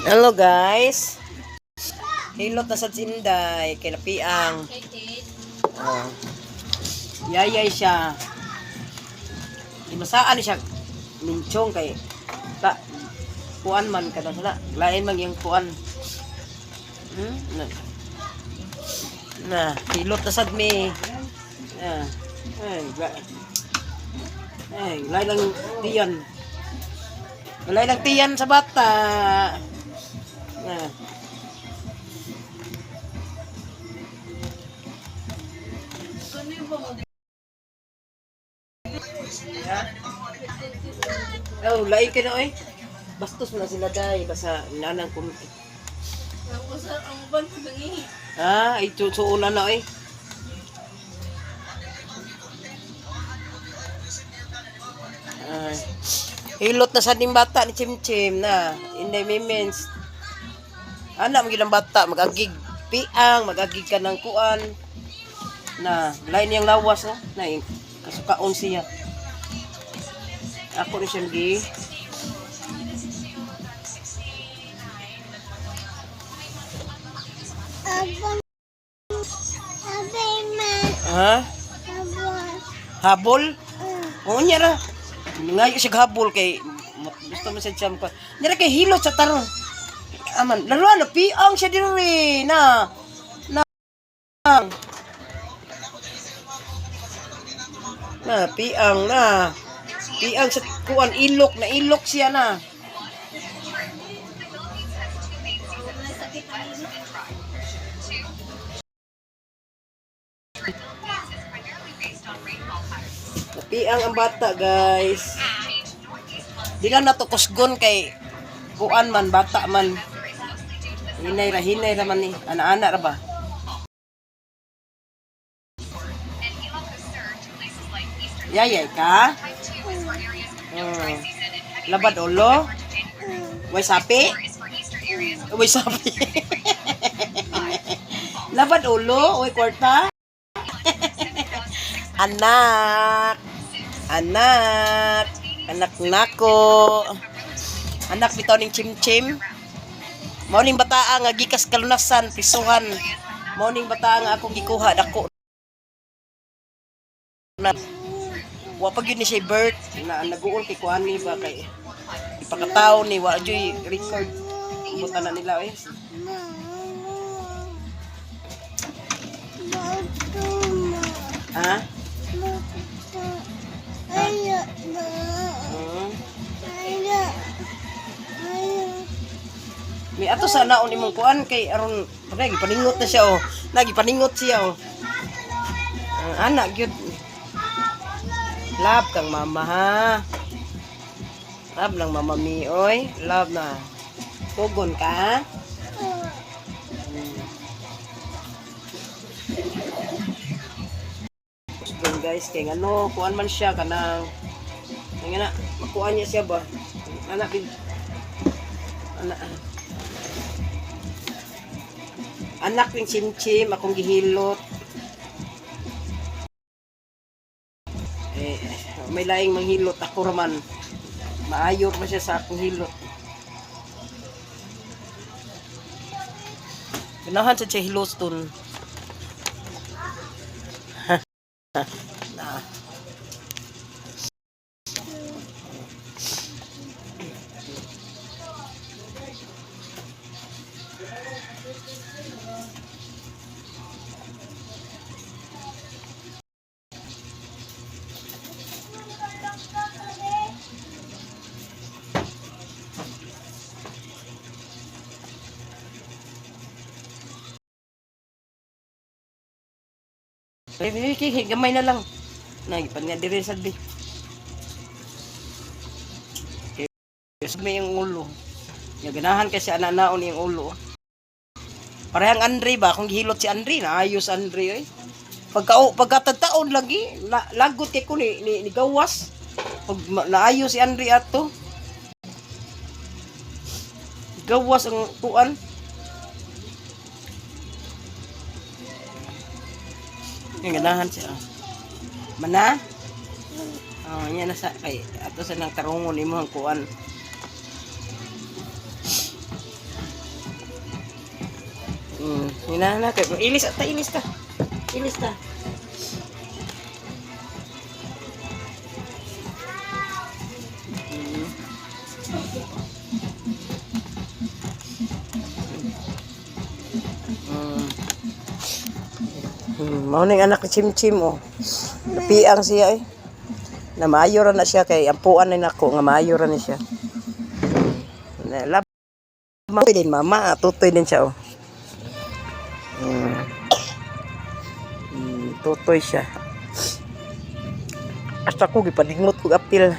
Hello, guys. Hilot na sa Inday kay napiang. Oh. Yayay siya. Imasaan ni siya minchong kay ta kuan man kada sala. Lain man yung kuan. Na. Na, hilot na sad mi. Na. Ay, ay, lain lang tiyan. Wala lang tiyan sa bata. Na. Oh, lain ka na oy. Bastos mo na sila day basta nanang kum. Ah, ito suuna na oy. Ay. Hilot na sa ning bata ni Chimchim na. Inday mimens. Ana mo ang bata magagig piang, magagig ka ng kuan. Na lain niyang lawas no. Na kasukaon siya. Ako ni siyang gi. Ha? Habol? Oo niya ra. Ngayo siya habol kay gusto mo siya siyam ko. Niya ra kay hilot sa tarong. Aman, laruan na piang siya diri na. Na. Na piang na. Piang sa kuan ilok na ilok siya na. Piang ang bata, guys. Di lang nato kusgon kay kuan man bata man. Hinay ra man ni. Ana-ana ra ba? Yayay ka? Labad ulo? Way sapi? Way sapi. Labad ulo? Way kwarta? Anak. Anak. Anak nako. Anak bitaw ning chimchim. Mao ning bataa nga gikas kalunasan, prisuhan. Mao ning bataa nga akong gikuha dako. Na. Wa pa gyud ni siya birth na naguol kay kuan ni ba kay ipakataw ni wa joy record. Buta na nila eh. Ha? May ato sa naon imong kuan kay aron pagay gipaningot na siya oh. Nagipaningot siya oh. Ang anak gyud. Love kang mama ha. Love lang mama mi oy. Love na. Pugon ka ha? Doon guys kay ano kuan man siya kanang nga na makuan niya siya ba anak big anak anak ning chimchim akong gihilot eh may laing manghilot ako raman maayo pa siya sa akong hilot. Ganahan sa siya hilos tun na. Eh, eh, eh, gamay na lang. Nagipan nga diri sa bi. Okay, may yung ulo. Nga ganahan kasi ananaon yung ulo. Parehang Andre ba? Kung gihilot si Andre, naayos Andre oy. Pagka pagkatataon lagi, la, lagot kay ko ni gawas. Pag naayos si Andre ato. Gawas ang kuan. Nga ganahan siya. Mana? Oh, yan na sa kay ato sa nang tarungon imo ang kuan. Hinana kay ilis ta, ilis ta. Ilis ta. Mao ning anak ni Chim Chim oh. Napiang siya eh. Na maayo ra na siya kay ampuan na nako nga maayo ra ni siya. Na lab din mama, tutoy din siya oh. Tutoy siya. Hasta ko gipadingot ko apil.